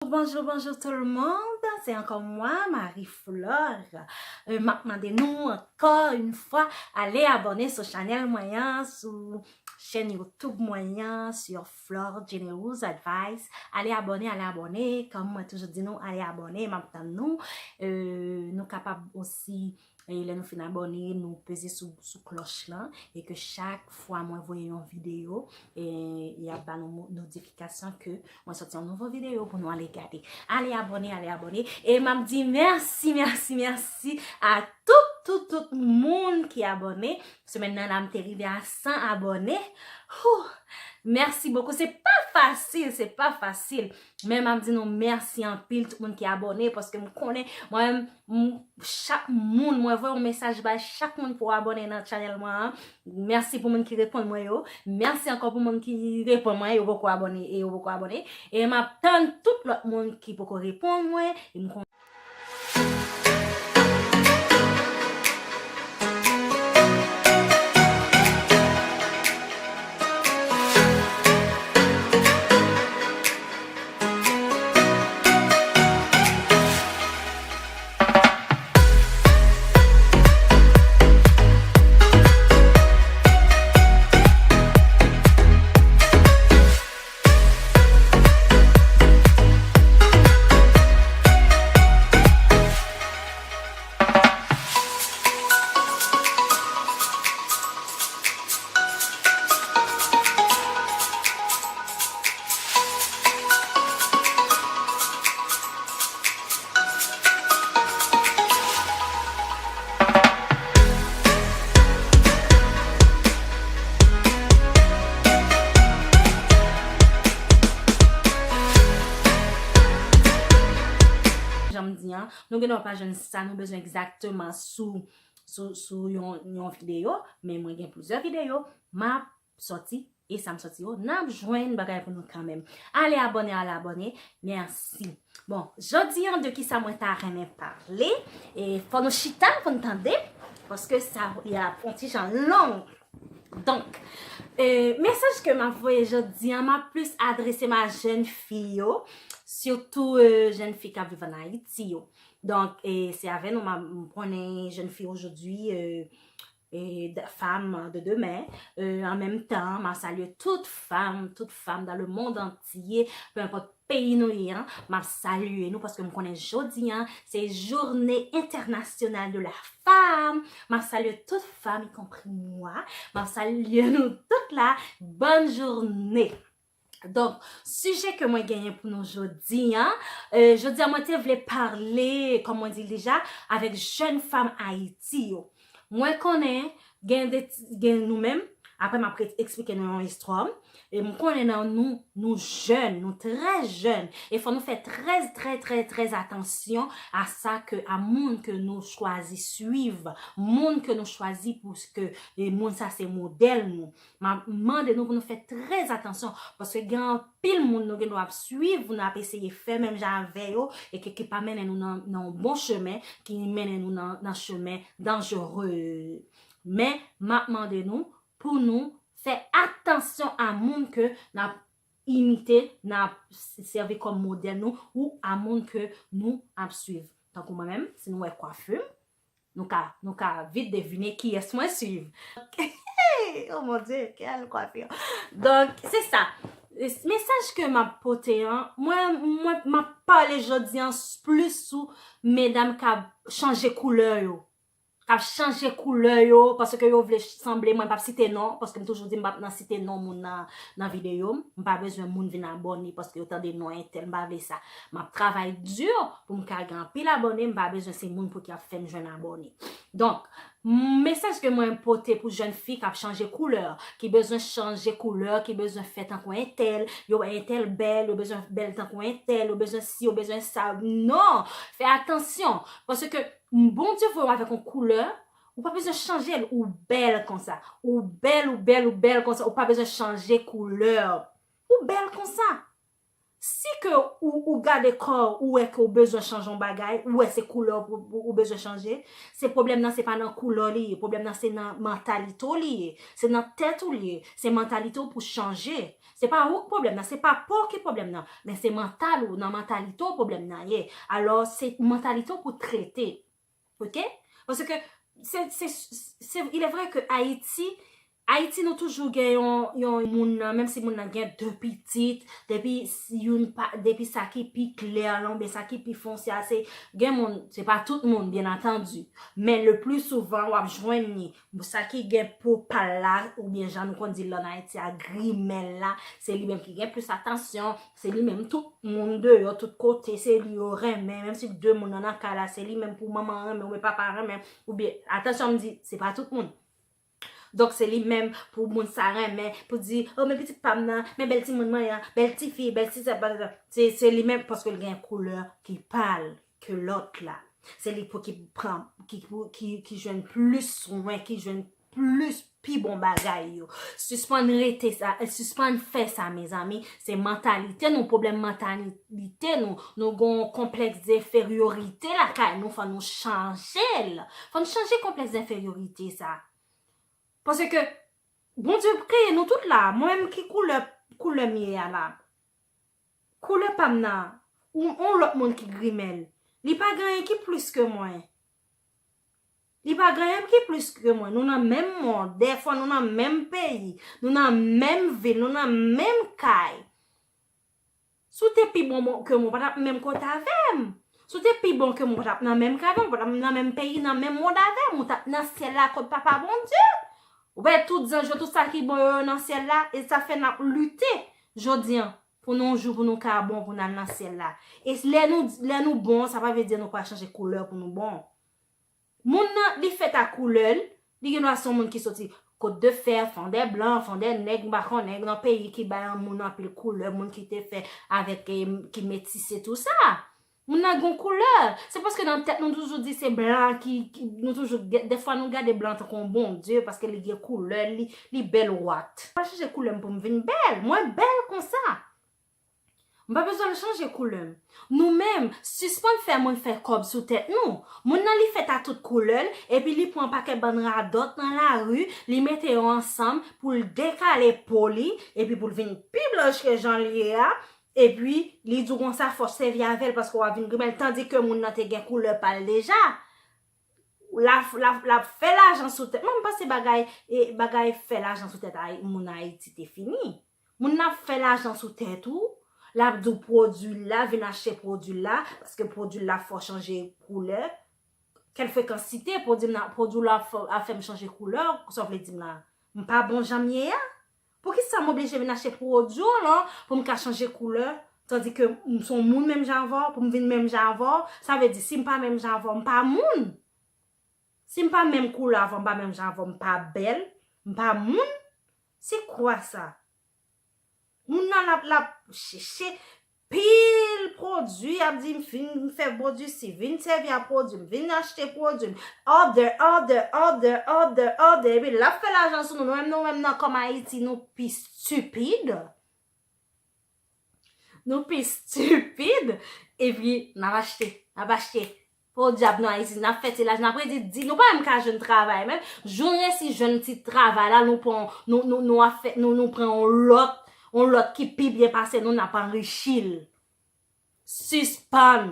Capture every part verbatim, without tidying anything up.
Bonjou, bonjou tout le monde, se ankò mwen, Marie Flore. Euh, m ap mande nou ankò yon fwa, ale abòne sou chanèl mwen an, sou chèn YouTube mwen an, sur Flore Generous Advice. Ale abòne, ale abòne, kòm mwen toujou di nou, ale abòne, m ap tann nou. Euh, nou kapab osi, e lè nou fin abòne, nou peze sou, sou klòch lan, e ke chak fwa mwen voye yon videyo, e y ap ba nou mo-, notifikasyon ke mwen sòti yon nouvo videyo pou nou ale gade. Ale abòne, ale abòne. E m ap di mèsi, mèsi, mèsi a tout, tout, tout moun ki abòne. Semèn nan la, m te rive a san abòne. Hou! Mèsi bokou. Se pa fasil, se pa fasil. Men m ap di nou mèsi anpil tout moun ki abòne, paske m konnen mwen menm, m, chak moun, mwen voye yon mesaj bay chak moun pou abòne nan chanèl mwen an. Mèsi pou moun ki reponn mwen yo. Mèsi ankò pou moun ki reponn mwen, yo poko abòne e yo poko abòne. E m ap tann tout lòt moun ki poko reponn mwen. E m kon- Jan m di an, nou gen dwa pa jwenn sa nou bezwen egzakteman sou, sou, sou yon, yon videyo, men mwen gen plizyè videyo, m ap sòti, e sa m sòti yo, n ap jwenn bagay pou nou kanmenm. Ale abòne, ale abòne, mèsi. Bon, jodi an, de kisa mwen ta renmen pale? E fò nou chita pou n tande, paske sa y ap yon ti jan long. Donk, e, mesaj ke m ap voye jodi an, m ap plis adrese m a jèn fi yo, sitou, e, jèn fi k ap viv ann Ayiti yo. Donk, e, se avè nou, m ap, m konnen jèn fi ojodwi, e, e, d-, fam de demen, e, an menm tan, m ap salye tout fam, tout fam dans le monde entier, peu importe peyi nou ye an, m ap salye nou paske m konnen jodi an, se journée internationale de la femme. M ap salye tout fam, y compris moi. M ap salye nou tout la. Bonne journée. Donk, sijè ke mwen genyen pou nou jodi an, e, jodi an mwen te vle pale, kòm mwen di l deja, avèk jèn fam Ayiti yo. Mwen konnen gen de ti, gen nou menm, apre m ap re-, eksplike nou yon istwa, e m konnen nan nou, nou jèn, nou trè jèn, e fò nou fè trè, trè, trè, trè atansyon a sa ke, a moun ke nou chwazi swiv, moun ke nou chwazi pou ke, e, moun sa se modèl nou. M ap mande nou pou nou fè trè atansyon, paske gen anpil moun nou gen dwa ap swiv, nou ap eseye fè menm jan avè yo, e ke, ki pa mennen nou nan, nan yon bon chemen, ki mennen nou nan, nan chemen danjere. Men, m ap mande nou pou nou fè atansyon a moun ke n ap imite, n ap sèvi kòm modèl nou, ou a moun ke nou ap swiv. Tankou mwen menm, si nou wè kwafi m, nou ka, nou ka vit devine kiyès mwen swiv. Oh mon Dieu, quelle coiffure! Donk, se sa. Mesaj ke m ap pote an, mwen, mwen, m ap pale jodi an plis sou medam k ap chanje koulè yo. K ap chanje koulè yo, paske yo vle sanble, mwen p ap site non, paske m toujou di m p ap nan site non moun nan, nan videyo m. M pa bezwen moun vin abòne paske yo tande non entèl, m pa vle sa. M ap travay di pou m ka gen anpil abòne, m pa bezwen se moun pou ki ap fè m jwenn abòne. Donk, mesaj ke mwen pote pou jèn fi k ap chanje koulè, ki bezwen chanje koulè, ki bezwen fè tankou entèl, yo wè entèl bèl, yo bezwen bèl tankou entèl, yo bezwen si, yo bezwen sa. Non! Fè atansyon, paske Bondye voye w avèk yon koulè, ou pa bezwen chanje l, ou bèl konsa. Ou bèl, ou bèl, ou bèl konsa, ou pa bezwen chanje koulè. Ou bèl konsa. Si ke ou, ou gade kò w, ou wè ke w bezwen chanje yon bagay, ou wè se koulè w pou, pou, ou bezwen chanje, se pwoblèm nan se pa nan koulè w li ye, pwoblèm nan se nan mantalite w li ye, se nan tèt ou li ye, se mantalite w pou chanje. Se pa ou k pwoblèm nan, se pa po w ki pwoblèm nan, men se mantal ou, nan mantalite w pwoblèm nan ye. Alò, se mantalite w pou trete. Oke? Paske se, se, se, il est vrai que Ayiti, Ayiti nou toujou gen yon, yon moun nan, menm si moun nan gen de pitit, depi s- youn pa, depi sa ki pi klè lan, oubyen sa ki pi fonse a, se gen moun, se pa tout moun, byen antandi, men le pli souvan w ap jwenn li, sa ki gen po pa l la, oubyen jan nou konn di l an Ayiti a, grimèl la, se li menm ki gen plis atansyon, se li menm tout moun deyò, tout kote, se li yo renmen, menm si de moun nan nan kay la, se li menm pou manman renmen, oubyen papa renmen, oubyen, atansyon m di, se pa tout moun. Donk, se li menm pou moun sa renmen, pou di, o, men pitit pa m nan, men bèl timoun mwen an, bèl tifi, bèl ti sa, bèl sa. Se, se li menm paske l gen koulè ki pa l ke lòt la. Se li pou ki pran, ki, pou, ki, ki jwenn plis swen, ki jwenn plis pi bon bagay yo. Sispann rete sa, sispann fè sa, mezanmi. Se mantalite nou, pwoblèm mantalite nou. Nou gen yon konplèks denferyorite lakay nou, fò nou chanje l. Fò nou chanje konplèks denferyorite sa. Paske Bondye kreye nou tout la. Mwen menm ki koulè, koulè m ye a la. Koulè pa m nan, yon, yon lòt moun ki grimèl. Li pa gen anyen ki plis ke mwen. Li pa gen anyen ki plis ke mwen. Nou nan menm mond. Dèfwa nou nan menm peyi. Nou nan menm vil. Nou nan menm kay. Si w te pi bon ke mwen, w pa t ap menm kote avè m. Si w te pi bon ke mwen, w pa t ap nan menm kay avè m, w pa t ap nan menm peyi, nan menm mond avè m. Ou t ap nan syèl la kot Papa Bondye. Ou wè tout zanj yo, tout sa ki bon yo, yo nan syèl la. E sa fè n ap lite jodi an pou nou yon jou pou nou ka bon, pou n al nan syèl la. E lè nou, lè nou bon, sa pa vle di nou pral chanje koulè pou nou bon. Moun nan, li fèt ak koulè l, li gen dwa se yon moun ki soti Côte de Fer, Fondèblan, Fondènèg, m pa konnen, nan peyi ki bay moun anpil koulè, moun ki te fè avèk, eh, ki metise, tou sa. Moun nan gon koulè. Se paske nan tèt nou toujou di se blan ki, ki nou toujou, dèfwa nou gade blan tankou yon bondye, paske li gen koulè, li, li bèl what. Mwen chanje koulè m pou m vin bèl. Mwen bèl konsa. M pa bezwen l chanje koulè m. Nou menm, sispann fè moun fè kòb sou tèt nou. Moun nan li fèt a tout koulè l, epi li pran pakèt bann radòt nan lari, li mete yo ansanm pou l dekale po li, epi pou l vin pi blanch ke jan l ye a, epi li di w konsa fò w sèvi avè l paske w ap vin grimèl, tandike moun nan te gen koulè pa l deja. L ap, l ap, l ap fè lajan sou tèt. Mwen, m panse bagay, e, bagay fè lajan sou tèt Ayi-, moun Ayiti te fini. Moun nan ap fè lajan sou tèt ou, l ap di w pwodui la, vin achte pwodui la, paske pwodui la fè w chanje koulè. Kèl frekansite, pwodui m nan, pwodui la fè, ap fè m chanje koulè, sa w vle di m la? M pa bon jan m ye a? Poukisa m oblije vin achte pwodui w lan pou m ka chanje koulè, tandike m se yon moun menm jan avè w, pou m vin menm jan avè w? Sa vle di, si m pa menm jan avè w, m pa moun. Si m pa menm koulè avè w, m pa menm jan avè w, m pa bèl, m pa moun. Se kwa sa? Moun nan l ap, l ap chèche pil pwodui, ap di m fin fè pwodui si, vin sèvi a pwodui m, vin achte pwodui m, order, order, order, order, order, epi l ap fè lajan sou nou, nou menm, nou menm nan kòm Ayiti, nou pi stipid. Nou pi stipid, epi n ap achte, n ap achte. Podyab nou Ayiti, n ap fè ti lajan, n ap redi di, nou pa menm ka jwenn travay menm. Jou n resi jwenn ti travay la, nou pran, nou, nou, nou ap fè, nou, nou pran yon lòt, yon lòt ki pi byen pase nou, n ap anrichi l. Sispann.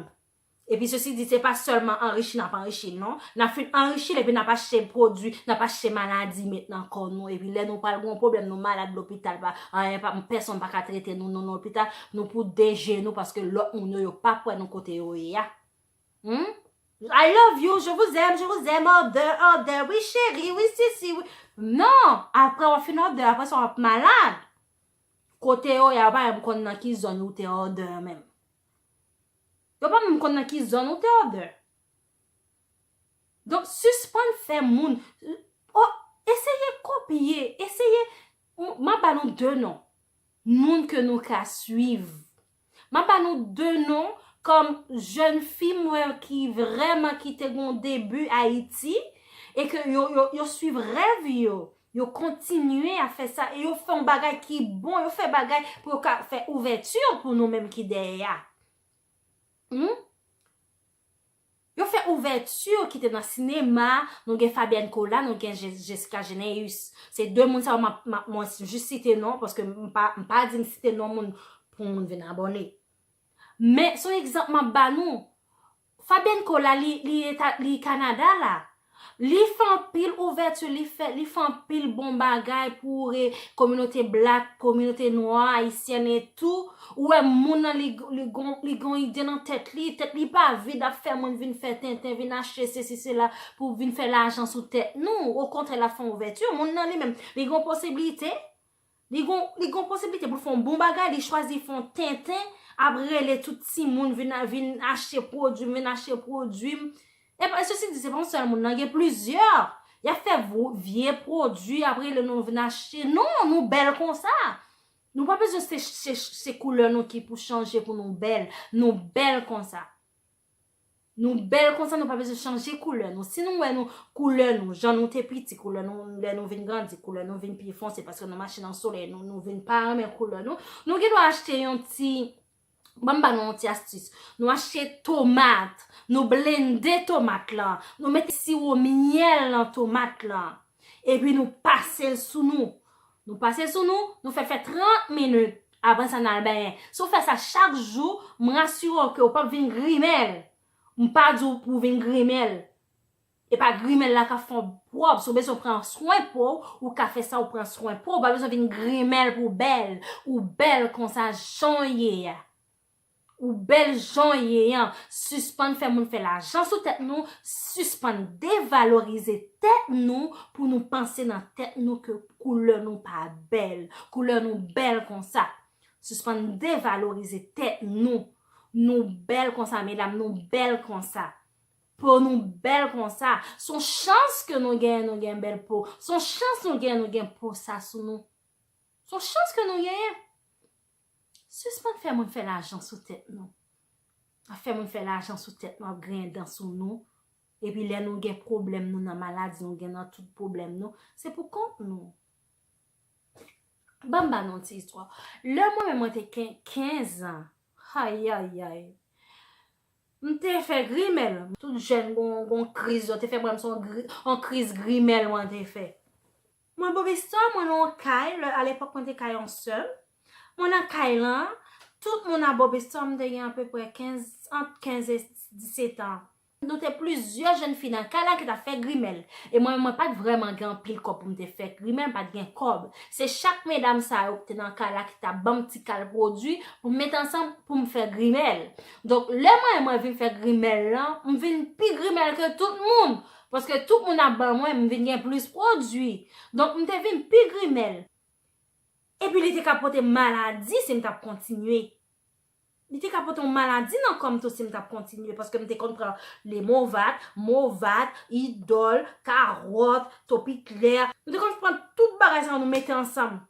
Epi sesi di, se pa sèlman anrichi n ap anrichi l, non. N ap fin anrichi l epi n ap achte pwodui, n ap achte maladi met nan kò nou. Epi lè nou pral gen yon pwoblèm, nou malad lopital, pa, anyen pa, pèsonn pa ka trete nou, nou nan lopital, nou pou dejenou paske lòt moun yo, yo p ap wè nou kote yo ye a. Hmm? I love you, je vous aime, je vous aime, order, order, oui chérie, oui sisi, oui. Non, apre w ap fin order, apre sa w ap malad. Kote yo ye a, yo pa menm konn nan ki zòn ou te order menm. Yo pa menm konn nan ki zòn ou te order. Donk, sispann fè moun, o, eseye kopye, eseye, m, m ap ba nou de non. Moun ke nou ka swiv. M ap ba nou de non kòm jèn fi m wè ki vrèman ki te gen yon debi Ayiti e ke yo, yo, yo swiv rèv yo, yo kontinye a fè sa e yo fè yon bagay ki bon, yo fè bagay pou yo ka fè ouvèti pou nou menm ki dèyè a. Hmm? Yo fè Ouverture ki te nan sinema, nou gen Fabienne Colas, nou gen Je- Jessica Geneus. Se de moun sa yo m ap, m ap, mwen jis site non, paske m pa, m pa di m site non moun pou moun vin abòne. Men, se yon egzanp m ap ba nou. Fabienne Colas, li, li, eta, li Kanada la. Li fè anpil ouvèti, li fè, li fè anpil bon bagay pou re, kominote black, kominote nwa, ayisyèn e tou. Ou wè moun nan li, li gon, li gon ide nan tèt li, tèt li pa vid ap fè moun vin fè tenten, vin achte sesi sela pou vin fè lajan sou tèt nou. Okontrè, l ap fè yon ouvèti. Moun nan li menm, li gon posiblite. Li gon, li gon posiblite pou l fè yon bon bagay, li chwazi fè yon tenten, ap rele tout timoun vin, vin achte pwodui m, vin achte pwodui m. E pa, sesi di, se pa yon sèl moun nan, gen plizyè. Y ap fè vo- vye pwodui, ap rele nou vin achte. Non, nou bèl konsa. Nou pa bezwen se, se, se koulè nou ki pou chanje pou nou bèl. Nou bèl konsa. Nou bèl konsa, nou pa bezwen chanje koulè nou. Si nou wè nou, koulè nou, jan nou te piti, koulè nou, lè nou vin grandi, koulè nou vin pi fonse, paske nou mache nan solèy, nou, nou vin pa renmen koulè nou, nou gen dwa achte yon ti, ban m ba nou yon ti astis. Nou achte tomat, nou blende tomat lan, nou mete siwo myèl nan tomat lan, epi nou pase l sou nou. Nou pase l sou nou, nou fè fè trant minit. Apre sa, n al benyen. Si w fè sa chak jou, m rasire w ke w p ap vin grimèl. M pa di w pou w vin grimèl. E pa grimèl la k ap fè w pwòp. Si w bezwen pran swen po w, ou ka fè sa, ou pran swen po w. Ou pa bezwen vin grimèl pou w bèl. Ou bèl konsa jan w ye a. Ou bèl jan w ye an. Sispann fè moun fè lajan sou tèt nou. Sispann devalorize tèt nou pou nou panse nan tèt nou ke koulè nou pa bèl. Koulè nou bèl konsa. Sispann devalorize tèt nou. Nou bèl konsa, medam, nou bèl konsa. Po nou bèl konsa. Se yon chans ke nou genyen, nou gen bèl po. Se yon chans nou genyen, nou gen po sa sou nou. Se yon chans ke nou genyen. Sispann fè moun fè lajan sou tèt nou. Ap fè moun fè lajan sou tèt nou, ap griyen dan sou nou. Epi lè nou gen pwoblèm, nou nan maladi, nou gen nan tout pwoblèm nou, se pou kont nou. Ban m ba nou yon ti istwa. Lè mwen menm mwen te ken- kenz an, ayayay, m te fè grimèl. Tout jèn gon, gon kriz, yo te fè mwen se yon gri- yon kriz grimèl mwen te fè. Mwen Bobistor, mwen nan yon kay, lè, alepòk mwen te kay yon sè m. Mwen nan kay lan, tout moun a Bobistor, m te gen apeprè kenz, ant kenz e disetan. Nou te plizyè jèn fi nan kay la ki t ap fè grimèl. E mwen, mwen pa t vrèman gen anpil kòb pou m te fè grimèl, m pa t gen kòb. Se chak medam sa yo ki te nan kay la ki t ap ban m ti kal pwodui pou m mete ansanm pou m fè grimèl. Donk, lè mwen, mwen vin fè grimèl lan, m vin pi grimèl ke tout moun. Paske tout moun ap ban mwen, m vin gen plis pwodui. Donk, m te vin pi grimèl. Epi li te ka pote m maladi si m t ap kontinye. Li te ka pote yon maladi nan kò m tou si m t ap kontinye, paske m te konn pran Lemovat, Movat, Idòl, Karòt, Topiklè. M te konn pran tout bagay sa yo, nou mete ansanm.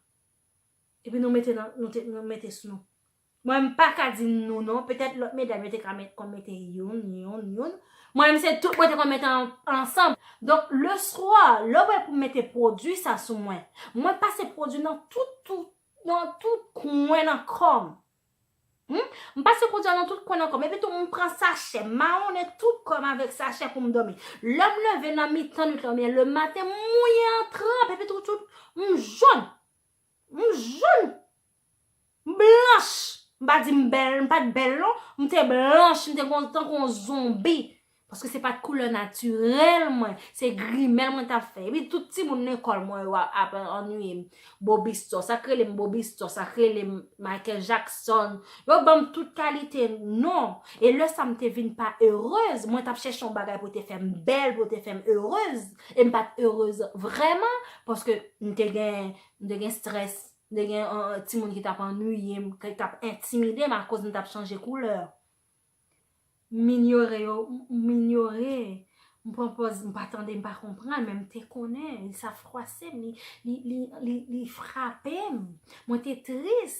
Epi nou mete nan, nou te, nou mete sou nou. Mwen, m pa ka di nou non, petèt lòt medam yo te ka met, konn mete youn, youn, youn. Mwen, m se tout mwen te konn mete an- ansanm. Donk, leswa, lè w wè pou m mete pwodui sa sou mwen, mwen pase pwodui nan tout, tout, nan tout kwen nan kò m. Hmm? M pase pwodui a nan tout kwen nan kò m. Epi tou, m pran sachè, m mawonnen tout kò m avèk sachè pou m dòmi. Lè m leve nan mitan nwit la, oubyen lematen, m mouye an tranp, epi tou, tout, m jòn. M jòn. M blanch. M pa di m bèl, m pa t bèl non. M te blanch, m te kon tankou yon zonbi. Paske se pa t koulè natirèl mwen, se grimèl mwen t ap fè. Epi tout timoun lekòl mwen yo ap, ap annuiye m. Bobistor, sa k rele m Bobistor, sa k rele m Michael Jackson. Yo ban m tout kalite non. E lè sa m te vin pa erez, mwen t ap chèche yon bagay pou te fè m bèl, pou te fè m erez. E m pa t erez vrèman, paske m te gen, m te gen strès, m te gen, euh, timoun ki t ap annuiye m, ki t ap entimide m akoz m t ap chanje koulè. M inyore yo, m inyore. M pran pòz, m pa tande, m pa konprann, men m te konnen, li sa fwase m, li, li, li, li, li frape m. Mwen te tris.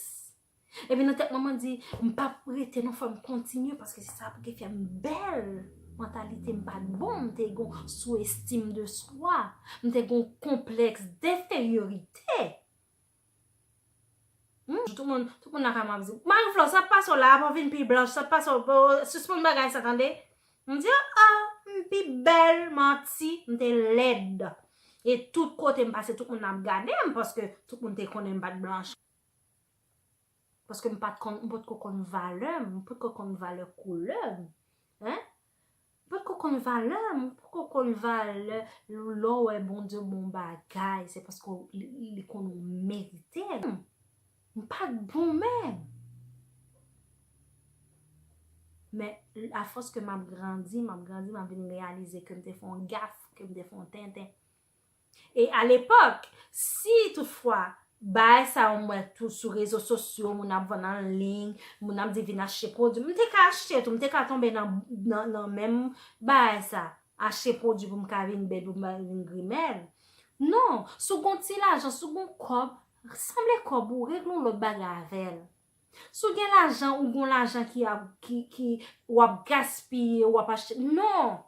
Epi nan tèt mwen, mwen di, m p ap rete non, fò m kontinye, paske se sa pou ki fè m bèl. Mantalite m pa t bon, m te gon sou estim de swa. M te gon konplèks denferyorite. Hmm? Tout moun, tout moun nan kay mwen ap di, Marie Flore, sa pase w la, avan w vin pi blanch, sa pase w, sispann bagay sa, tande. M di, ah, ah, M pi bèl, manti, m te lèd. E tout kote m pase, tout moun ap gade m, paske tout moun te konnen m pa t blanch. Paske m pa t konn, m potko konn valè m, m potko konn valè koulè m. Hein? M potko konn valè m, m potko konn valè lè w wè Bondye bon bagay, se paske li, li konn ou merite l. M pa t bon menm. Men, afòs ke m ap grandi, m ap grandi, m ap vin reyalize ke m te fè yon gaf, ke m te fè yon tenten. E alepòk, si toutfwa, bagay sa yo m wè tou sou rezo sosyo, moun ap vann an liy, moun ap di vin achte pwodui, m te ka achte tou, m te ka tonbe nan, nan, nan menm bagay sa, achte pwodui pou m ka vin bèl, pou m ka vin grimèl. Non, si w gon ti lajan, si w gon kòb, sanble kòb ou, regle yon lòt bagay avè l. Si w gen lajan, ou gon lajan ki ap, ki, ki, w ap gaspiye, w ap achte. Non!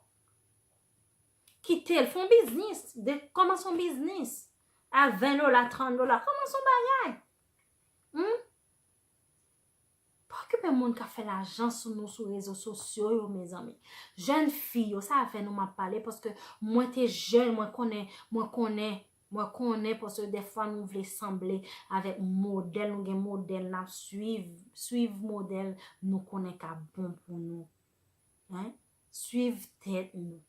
Kite l, fè yon biznis. De, kòmanse yon biznis. A ven dola, trant dola, kòmanse yon bagay. Hmm? Pa okipe moun k ap fè lajan sou nou, sou rezo sosyo yo, mezanmi. Jèn fi yo, se avè nou m ap pale, paske mwen te jèn, mwen konnen, mwen konnen, mwen konnen, paske dèfwa nou vle sanble avèk modèl, nou gen modèl n ap swiv, swiv modèl nou konnen k ap bon pou nou. Hein? Swiv tèt nou.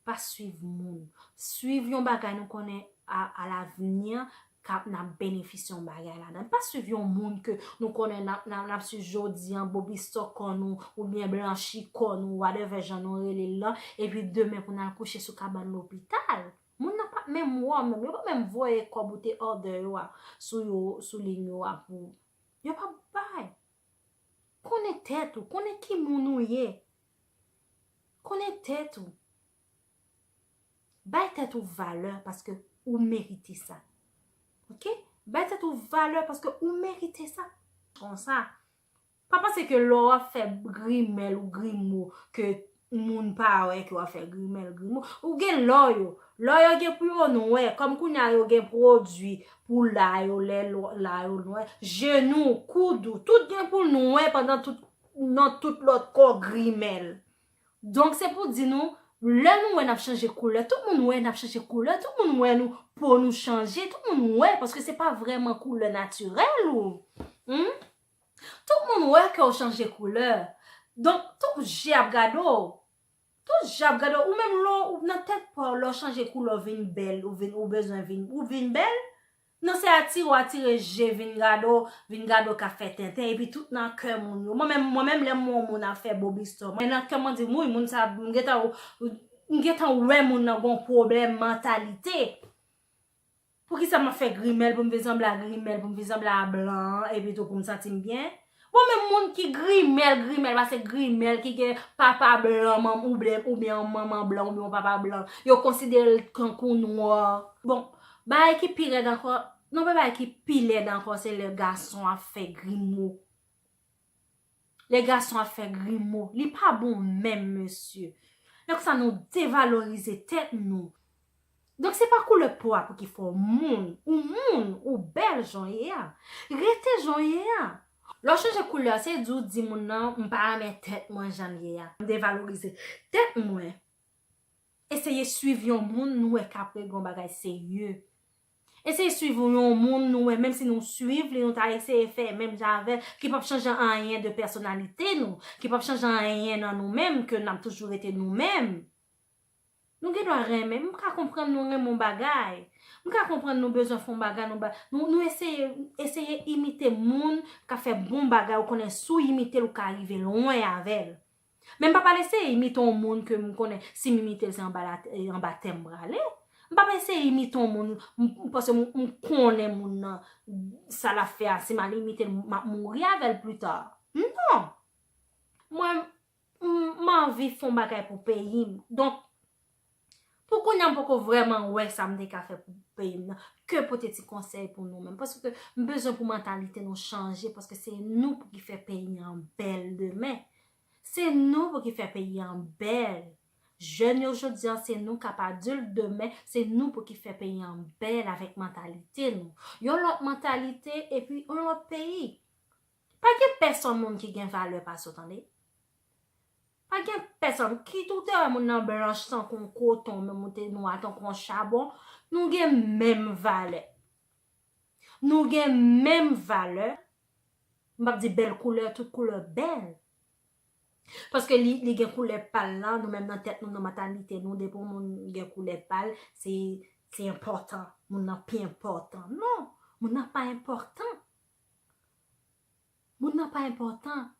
Pa swiv moun. Swiv yon bagay nou konnen a, a lavni, k ap, n ap benefisye yon bagay ladan. Pa swiv yon moun ke nou konnen n ap, n ap, n ap swiv jodi an, bobistò kò nou, oubyen blanchi kò nou, whatever jan nou rele l lan, epi demen pou n al kouche sou kabann lopital. Moun nan pa t menm wè w menm, yo pa menm voye kòb ou te òdè yo a sou yo, sou liy yo a pou, yo pa bay. Konnen tèt ou, konnen ki moun ou ye. Konnen tèt ou. Bay tèt ou valè paske ou merite sa. Oke? Bay tèt ou valè paske ou merite sa. Konsa. Pa panse ke lè w ap fè grimèl ou grimo ke moun pa wè ke w ap fè grimèl grimo. Ou gen lò yo. Lò yo gen pou yo nwè. Kòm kounye a yo gen pwodui pou la yo, lè lò, la yo nwè. Jenou, koud ou, tout gen pou l nwè pandan tout, nan tout lòt kò grimèl. Donk, se pou di nou, lè nou wè n ap chanje koulè, tout moun wè n ap chanje koulè, tout moun wè nou, po nou chanje, tout moun wè, paske se pa vrèman koulè natirèl ou. Hmm? Tout moun wè ke w chanje koulè. Donk, tout je ap gade w. Tout je ap gade w. Ou menm lè w nan tèt pa w, lè w chanje koulè, w vin bèl, ou vin, ou bezwen vin, ou vin bèl. Non, se atire w atire je, vin gade w, vin gade w k ap fè tenten, epi tout nan kè moun yo. Mwen menm, mwen menm, lè m wè yon moun ap fè bobistò, mwen nan kè mwen di, wi, moun sa, m gentan, m gentan wè moun nan gon pwoblèm mantalite. Poukisa m ap fè grimèl pou m vin sanble a grimèl, pou m vin sanble a blan an, epi tou pou m santi m byen? Bon, men moun ki grimèl, grimèl, pase grimèl ki gen papa blan, manm, oubyen, oubyen yon manman blan, oubyen yon papa blan, yo konsidere l tankou nwa. Bon, bagay ki pi rèd ankò, non, pa bagay ki pi lèd ankò, se lè gason ap fè grimo. Lè gason ap fè grimo, li pa bon menm, mesye. Lè konsa nou devalorize tèt nou. Donk, se pa koulè po a pou ki fè w moun. Ou moun, ou bèl jan w ye a. Rete jan w ye a. Lè w chanje koulè a, se di w di moun nan, m pa renmen tèt mwen jan l ye a. M devalorize tèt mwen. Eseye swiv yon moun nou wè k ap regle yon bagay serye. Eseye swiv yon moun nou wè, menm si nou swiv li, nou ta eseye fè menm jan avè l, ki p ap chanje anyen de pèsonalite nou, ki p ap chanje anyen nan nou menm, ke n ap toujou rete nou menm. Nou gen dwa renmen, m ka konprann nou renmen yon bagay. M ka konprann nou bezwen fè yon bagay, nou, ba- nou, nou eseye, eseye imite moun k ap fè bon bagay, ou konnen si w imite l, ou ka rive lwen avè l. Men m p ap al eseye imite yon moun ke m konnen si m imite l se anba la, eh, anba tè m prale. M p ap eseye imite yon moun m- m- paske m, m konnen moun nan sa l ap fè a, si m al imite l, m ap mouri avè l pita. Non! Mwen, m, m anvi fè yon bagay pou peyi m. Donk, pou kounye a, m poko vrèman wè sa m te ka fè pou peyi m nan. Ke pote ti konsèy pou nou menm. Paske m bezwen pou mantalite nou chanje, paske se nou pou ki fè peyi an bèl demen. Se nou pou ki fè peyi an bèl. Jèn yo jodi a, se nou k ap adilt demen, se nou pou ki fè peyi an bèl avèk mantalite nou. Yon lòt mantalite epi yon lòt peyi. Pa gen pèsonn moun ki gen valè pase w, tande. Pa gen pèsòn. Kit ou te wè moun nan blanch tankou yon koton, menm ou te nwa tankou yon chabon, nou gen menm valè. Nou gen menm valè. M p ap di bèl koulè, tout koulè bèl. Paske li, li gen koulè pa l la, nou menm nan tèt nou, nan mantalite nou, depi yon moun gen koulè pa l, se, se enpòtan. Moun nan pi enpòtan. Non, moun nan pa enpòtan. Moun nan pa enpòtan.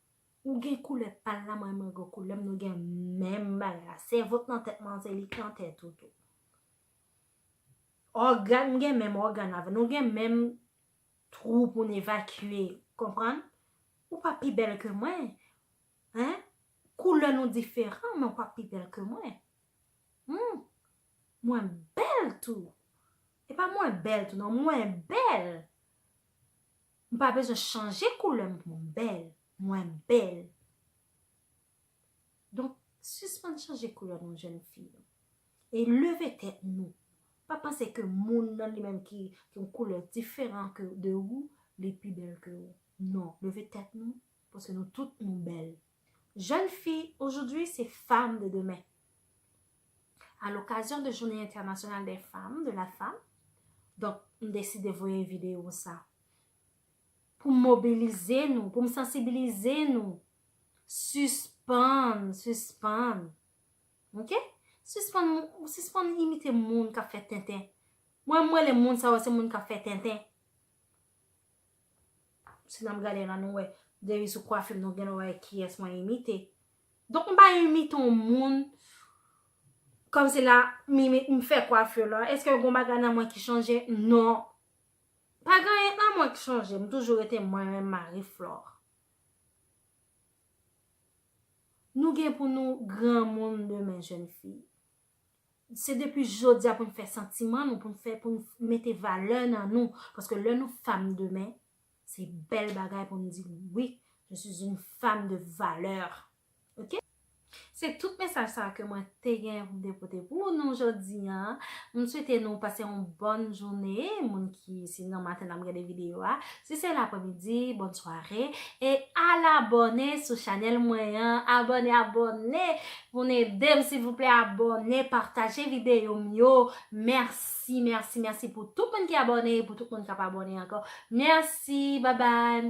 Ou gen koulè pa l la, mwen, mwen gen koulè m, nou gen menm bagay la. Sèvo k nan tèt mwen, se li k nan tèt ou tou. Ògàn, m gen menm ògàn avè nou, gen menm twou pou n evakye. Konprann? Ou pa pi bèl ke mwen. Hein? Koulè nou diferan, men ou pa pi bèl ke mwen. Hmm. Mwen bèl tou. E pa mwen bèl tou, non, mwen bèl. M pa bezwen chanje koulè m pou m bèl. Mwen bèl. Donk, sispann chanje koulè nou, jèn fi yo. E leve tèt nou. Pa panse ke moun nan li menm ki, ki yon koulè diferan ke de ou, li pi bèl ke ou. Non, leve tèt nou, paske nou tout nou bèl. Jèn fi aujourd'hui, c'est femme de demain. À l'occasion de Journée internationale des femmes, de la femme, donk, m deside voye videyo sa pou m mobilize nou, pou m sansibilize nou. Sispann, sispann. Ok? Sispann, sispann imite moun k ap fè tenten. Mwen, m rele moun sa yo, se moun k ap fè tenten. Si n ap gade la, nou wè, depi sou kwafi m, nou gen wè kiyès mwen imite. Donk, m pa imite yon moun kòmsi la, m imi-, m fè kwafi la. Èske yon bagay nan mwen ki chanje? Non. Pa gen anyen nan mwen ki chanje. M toujou rete mwen menm, Marie Flore. Nou gen pou nou granmoun demen, jèn fi. Se depi jodi a pou n fè santiman nou, pou n fè, pou n mete valè nan nou. Paske lè nou fanm demen, se bèl bagay pou n di, wi, je suis une femme de valeur. Ok? Se tout mesaj sa ke mwen te gen pou m te pote pou nou jodi a. M swete nou pase yon bòn jounen. Moun ki, si nan maten n ap gade videyo a, si se lapremidi, bòn sware. E al abòne sou chanèl mwen an. Abòne, abòne. Pou n ede m, silvouplè, abòne, pataje videyo m yo. Mèsi, mèsi, mèsi pou tout moun ki abòne, pou tout moun k ap abòne ankò. Mèsi, babay.